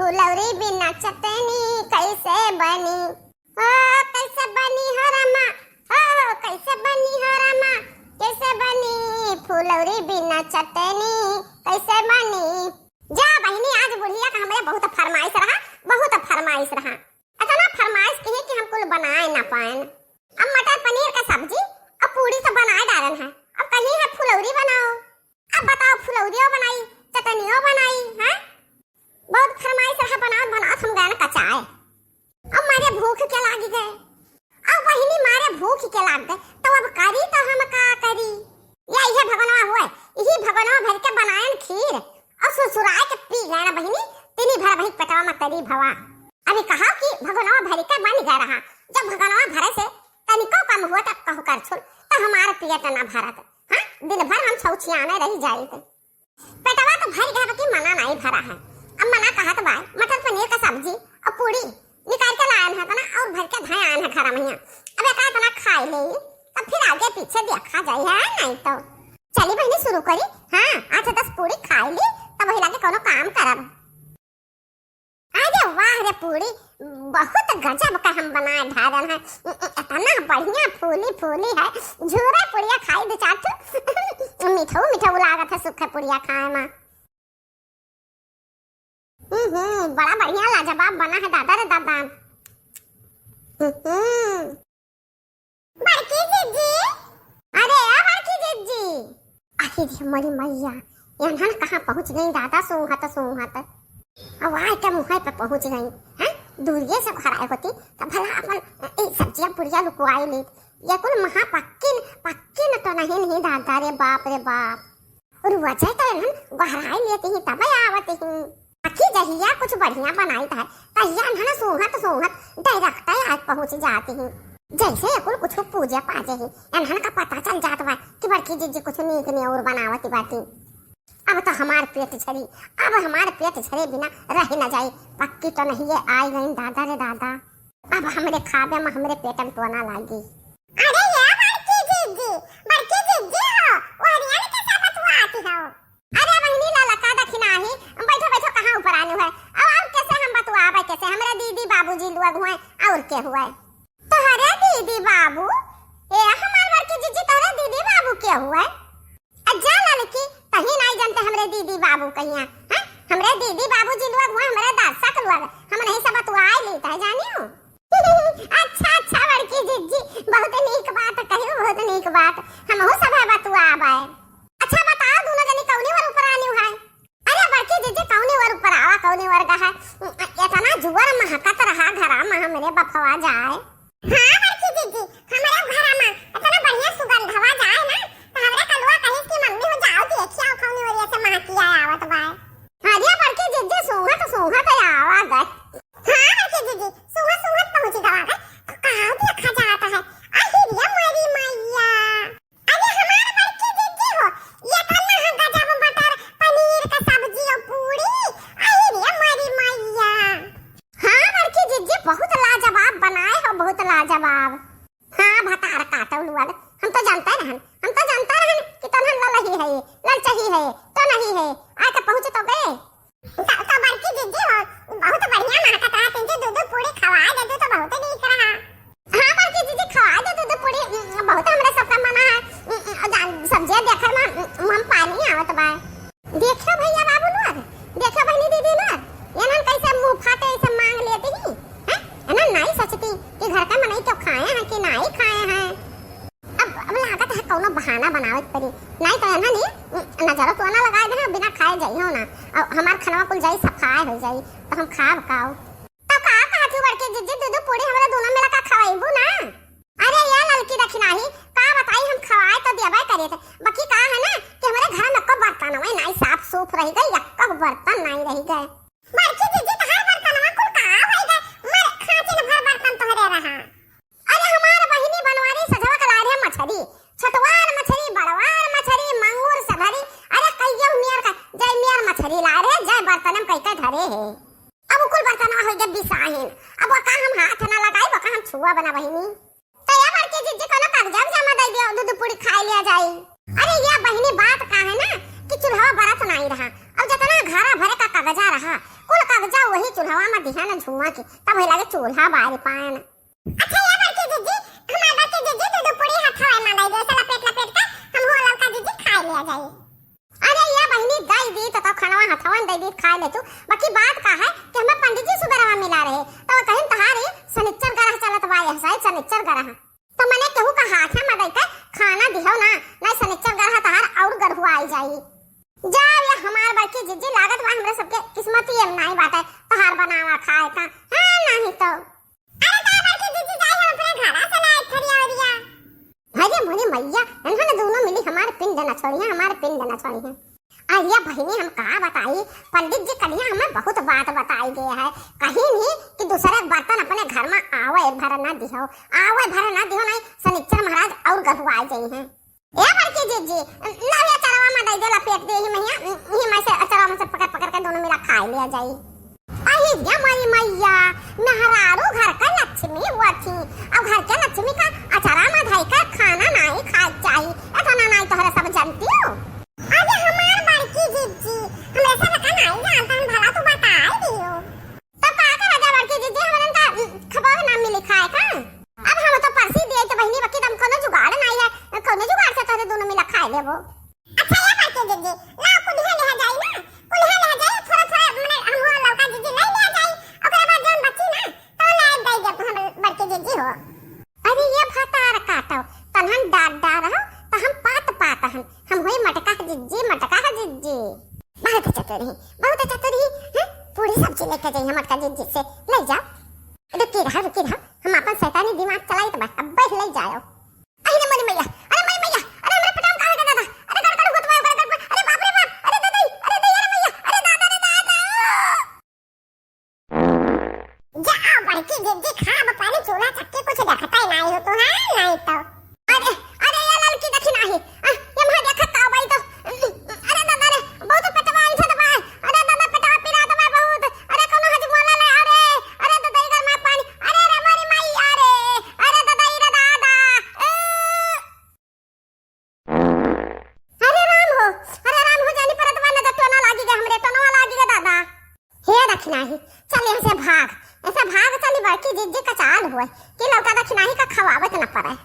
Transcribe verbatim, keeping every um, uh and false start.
फुलौरी बिना चटनी कैसे बनी? ओ, कैसे बनी हो रामा? ओ, कैसे बनी हो रामा? कैसे बनी फुलौरी बिना चटनी? कैसे बनी? जा बहिनी, आज बुढ़िया का हमरे बहुत फरमाइश रहा, बहुत फरमाइश रहा। इतना फरमाइश किहे कि हम कुल बनाए ना पाएन। अब मटर पनीर का सब्जी और पूड़ी तो बनाए डारन है, अब कही है फुलौरी बनाओ। अब बताओ, फुलौरियो बनाई, चटनियो बनाई, हैं? बहुत फरमाइश रहा, बनावत बनावत हम गए न कचाए। अब मारे भूख के लागी गए, अब बहिनी मारे भूख के लाग गए, तो अब करी तो हम का करी? या इहे भगनवा हुए, इही भगनवा भर के बनायन खीर और सुरसुराए के पी गए ना बहिनी, तिनी भर वही पेटवा में करी भवा। अभी कहा कि भगनवा भर के बन गए रहा, जब भगनवा भरे से तनिको कम हुआ तो कहू करछुल, तो हमार पेट ना भरत। हाँ, दिन भर हम छौछियाने रह जाइत। पेटवा तो भर गया, बाकी मना नहीं भरा है। अब मना कहत बा, मटर पनीर का सब्जी और पूड़ी निकाल के लायन है तना और भर के धयान है घर में। अब एक इतना खाए ले, तब फिर आगे पीछे देखा जाए है, नहीं तो। चली बहिनी, शुरू करी। हाँ, आठ दस पूड़ी खाए ली, तब वही लागे कोनो काम करब। अरे वाह रे पूड़ी, बहुत गजब का हम बनाए ढारन है। इतना बढ़िया फूली फूली है, झूरा पुड़िया खाई दे चार ठो। मीठऊ मीठऊ लागत है सूखा पुड़िया खाए में। हम्म, बड़ा बढ़िया लाजवाब बना है दादा रे दादा। हम्म। बड़की जिज्जी, अरे ओ बड़की जिज्जी। अरे रे मोरी मैया, एनहन कहाँ पहुँच गई दादा, सूंघत सूंघत। अब आए के मुँहे पे पहुँच गई, हैं? दूरिये से घर आए होती, तब भला अपन, ए, सब्जिया पुड़िया लुकवाई ली। ये कुल महा पक्किन, पक्किन तो नहीं, नहीं दादा रे बाप रे बाप। और वजह तो एनहन गोहराई लेती ही तब आवत ही। बाकी जहिया कुछ बढ़िया बनाइत है, तहिया एनहन सूंघत सूंघत direct आज पहुँच जाती ही। जैसे ये कुल कुछ पूजे पाजे ही, एनहन का पता चल जात बा कि बड़की जिज्जी कुछ नीक नेउर बनावत बाटी। अब तो हमार पेट झरी, अब हमार पेट झरे बिना रह न जाई। पक्की तो नहीं ये आई गई दादा रे दादा। अब हमरे खाबे में हमरे पेट में टोना लागी। अरे ये बड़की जिज्जी, बड़की जिज्जी हो, ओरियन के साथ बतुआती हो। अरे बहिनी ललका दखिनाही, बैठो बैठो, कहाँ ऊपर आने है? अब और कैसे हम बतुआबे, कैसे हमरे दीदी बाबूजी लोग हुए और के हुए? तोहरे दीदी बाबू? ए हमार बड़की जिज्जी, तोहरे दीदी बाबू के हुए? अज्जा ललकी, तही नाई जानते हमरे दीदी बाबू कहिया, हैं? हमरे दीदी बाबूजी लोग हुए, हमरे दर्शक लोग, हम नहीं सब बतुआए ली, तह जानियो। अच्छा, अच्छा, बड़की जिज्जी, बहुत नीक बात कहियो, बहुत नीक बात। हमहू सब है बतुआ आबे। अच्छा, बताओ, दोनों जनी कौनी वर ऊपर आनी है? अरे, बड़की जिज्जी, कौनी वर ऊपर आवा, कौनी वर का है? इतना जुअर महकत रहा घरा में, हमरे बफवा जाए। हाँ, बड़की जिज्जी, हमरे घरा में इतना बढ़िया सुगंधवा जाए ना, तो हमरे कलुआ कहिस कि मम्मी हो जाओ, देखिया, कौनी वरिया से महकिया आवत बा। अरे बड़की जिज्जी, सूंघत सूंघत आवा गए। हाँ बड़की जिज्जी, सूंघत सूंघत पहुँच गवा गए। तो का देखा जात है? अहि रे मोरी मैया। अरे हमार बड़की जिज्जी हो, ये तो ना गजब मटर पनीर का सब्जी और पूरी। अहि रे मोरी मैया। हाँ बड़की जिज्जी, बहुत लाजवाब बनाए हो, बहुत लाजवाब। हाँ, भतार काटो लुआ, हम तो जानते रहन, हम तो जानते रहन कि तोहन ललही है, ललचही है, तो नहीं है, आके पहुँच तो गए। तो, तो बड़की जिज्जी हो, बहुत बढ़िया महकत रहा, तीन से दो दो पूरी खवा दे तू तो बहुत नीक रहा। हाँ बड़की जिज्जी, खवा दे तू दो पूरी, उम, बहुत हमरा सबका मना है, उम, उम, जान, सब्जियाँ देखे में, उम, मुँह में पानी आवत बा। देखियो भैया बाबू लोग, देखियो बहनी दीदी लोग, एनहन कैसे मुँह फाटे ऐसे मांग लेती ही, हैं? एनहन नाई सोचती कि घर का मनई तो खाए हैं कि नाई खाए हैं। अब, अब लागत है कौनो बहाना बनावे के पड़ी, नाई तो एनहन ही नजरो तो ना लगाए दे, बिना खाए जाइयो ना। अब हमार खनवा कुल जाई, सफाई हो जाई, तो हम खाब काओ? तो का कहत हूँ बड़की जिज्जी, दू दू पूरी हमरा दोनों मिला का खवाइबू ना? अरे ये ललकी दखिनाही, का बताई, हम खवाए तो देबे करे थे, बाकी का है ना कि हमरे घर में एको बर्तन हुए नाई साफ सूफ रह गए, एको बर्तन नाई रह गए। बड़की जिज्जी, तोहार बर्तनवा कुल का होई गए? मर खांचिन भर बर्तन तोहरे रहा। अरे हमार बहिनी बनवारी सजवा के लाए रहे मछरी, छोटवार मछरी, बड़वार मछरी, मांगुर, सधरी, अरे कईयो मेर का, जय मेर मछरी लाए रहे, जय बर्तन में कई के धरे है। अब उ कुल बर्तनवा होई गए बिसाहिन, अब ओका हम हाथ ना लगाई, ओका हम छुआ बना बहिनी। तो ये बड़की जिज्जी कोनो कागजा उगजा में दे दियो, दू दू पूरी खाई लिया जाई। अरे ये बहिनी बात का है ना कि चूल्हा बरत नाई रहा, अब जितना घरा भरे का कागजा रहा, कुल कागजा वही चूल्हा है ना झुआ के, तब है लगे चूल्हा बारी पाए ना। अच्छा ये बड़की जिज्जी, हमार बड़की जिज्जी दू दू पूरी हथवा में दे दे, ऐसे लपेट लपेट के हम हो ललका जिज्जी खाए लिया जाई। अरे ये बहिनी दे दी तो, तो खनवा हथवा में दे दी खाए ले तू। बाकी बात का है कि हमें पंडित जी सुबेरवा मिला रहे, तो कहीं तहारी सनिच्चर ग्रह चलत बा, यह साइड सनिच्चर ग्रह। तो मने केहू का हाथे में दे के खाना दिहो ना, नहीं सनिच्चर ग्रह तहार और गढ़ुआई जाई। जा ये हमार बड़की जिज्जी, लागत बा हमरे सबके किस्मत ही एम नाई बाटे, तहार बनावा खाए का, हाँ नहीं तो। अरे का बड़की जिज्जी, जाई हम अपने घरा से लाई थरिया ओरिया। अरे मोरी मैया, इन्होंने दोनों मिली हमार पिंड न छोड़ी है, हमार पिंड न छोड़ी है। अरे बहिनी हम का बताई, पंडित जी कलिया हमें बहुत बात बताई गए है, कहीं नहीं कि दूसरे के बर्तन अपने घर में आवे भर ना दिहो, आवे भर ना दिहो, नहीं सनिच्चर महाराज और गढ़ुआ जाई हैं। ए बड़की जिज्जी, लाओ ये अचरवा में दे दे, लपेट दे ही मैया, ही मैं से अचरवा में से पकड़ पकड़ के दोनों मिला खाए लिया जाई। अही रे मोरी मैया, मेहरारू घर का लक्ष्मी हुआ थी, अब घर के लक्ष्मी का अचरा में धई कर खाना नहीं खाए चाहिए, इतना नहीं तोहरे सब जानती हो। अरे हमार बड़की जिज्जी, हम ऐसा रखा नहीं जानता, हम भला तू बताए दियो। तब का करा जा बड़की जिज्जी, हमरन का खबर ना मिली खाए का? अब हम तो परसी दिए तो बहिनी, बाकी दम कोनो जुगाड़ नहीं है, कोनो जुगाड़ से तोहरे दोनों मिला खाए लेबो। अच्छा ये बड़की जिज्जी, ला कुल्हे ले जाई ना, कुल्हे ले जाई, थोड़ा थोड़ा मने हम हो ललका जिज्जी नहीं ले जाई, ओकरे बाद जौन बची ना तो ले दे दे हम बड़की जिज्जी हो। अरे ये भतार काटो, तनहन डांट डार हो तो हम पात पात हन, हम होई मटका जिज्जी, मटका जिज्जी। बहुत चतुर ही, बहुत चतुर ही। हैं? पूरी सब्जी लेके जाई हम मटका जिज्जी से, ले जाओ। रुकी रहा, रुकी रहा, हम अपन शैतानी दिमाग चलाई तो बस, अब बस ले जाओ। अरे मोरी मैया, अरे मोरी मैया, अरे हमरे पेटवा में का है दादा, अरे गड़गड़ होत बा, गड़गड़ बा, अरे बाप रे बाप, अरे दादा, अरे दादा, अरे मैया, अरे दादा, अरे दादा। जा बड़की जिज्जी, खाब पानी चूल्हा चक्की कुछ देखता ही नहीं हो तू, हाँ? नहीं तो। अरे, अरे ये ललकी दखिनाही, आ, ये मैं देखत का बाई तो, अरे दादा रे, बहुत पेटवा उठत बा, अरे दादा पेटवा पिरात बा बहुत, अरे कोनो हजमोला ले, अरे, अरे दादा इधर में पानी, अरे रे मोरी माई, अरे, अरे दादा इधर दादा, ए। अरे राम हो, अरे राम हो, जानी परत बा, नजर टोना लागी गे हमरे, टोनवा लागी गे दादा। हे दखिनाही, चल यहाँ से भाग, ऐसे भाग चली बड़की जिज्जी का चाल हुए कि ललका दखिनाही का खवावत न पड़े।